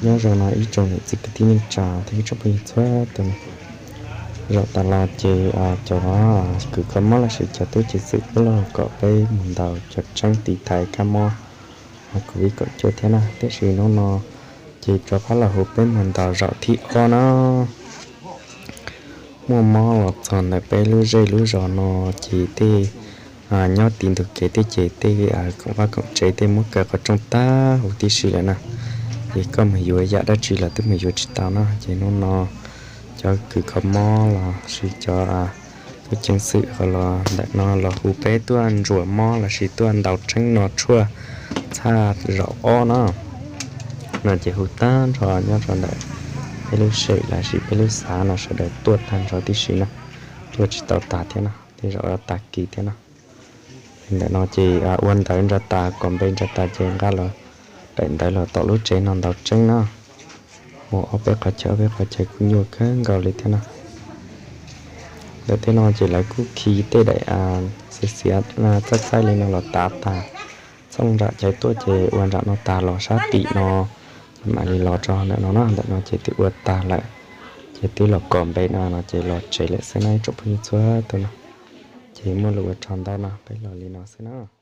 Nyob zoo no ib tsoom niam txiv kwv tij neej tsa thiab ib tsoom phooj ywg txhua tus. Zaum tas los ces cov kws kho mob los sis cov tub ceev xwm kuj los kom peb mus ntaus cov tseeb tiv thaiv kab mob covid kaum cuaj thiab na. Tiam sis hnub no ces rov qab los hu peb mus ntaus zaum thib ob na. Muaj mob los txog ntawm peb lub zej lub zos no ces tej nyob tim ntug kev tej ces tej koom vaj koom tsev tej muab kaw qhov rooj tag huv tib si lawm na. Ces koj mus yuav yam dab tsi los twb mus yuav tsis tau na. Ces hnub no cov kws kho mob los sis cov tub ceev xwm ho los ntawm no los hu peb tuaj ntsuas mob los sis tuaj ntaus tseeb no tshuaj txhaj zaum ob no. No ces hu tag nrho nyob rau ntawm peb lub sem los sis peb lub xav no sawv daws tuaj tag nrho tib si na. Tuaj tsis tau tas thiab no, tej zaum tag kis thiab no. Ntawm no ces ua ntawv nrog tas, kom npe nrog tas ces nqa los daim ntawv los tom lub tsev no ntaus tseeb na. Mus ob peb qhov chaw ob peb qhov chaw kuj nyuaj kawg nkaus li thiab no. Ntawm tej no ces lawv kuj khi tej daim xiav xiav txaij txaij li no los tav tag. Txhooj nram caiv tuaj ces ua nram no tag los sab tim no ces mam li los rau ntawm no na. Ntawm no ces twb ua tag lawm, ces twb los kom npe no no ces los tsev lawm xwb na ib tsoom phooj ywg txhua tus no. Ces muaj lus ua tsaug ntau no, peb los li no xwb na.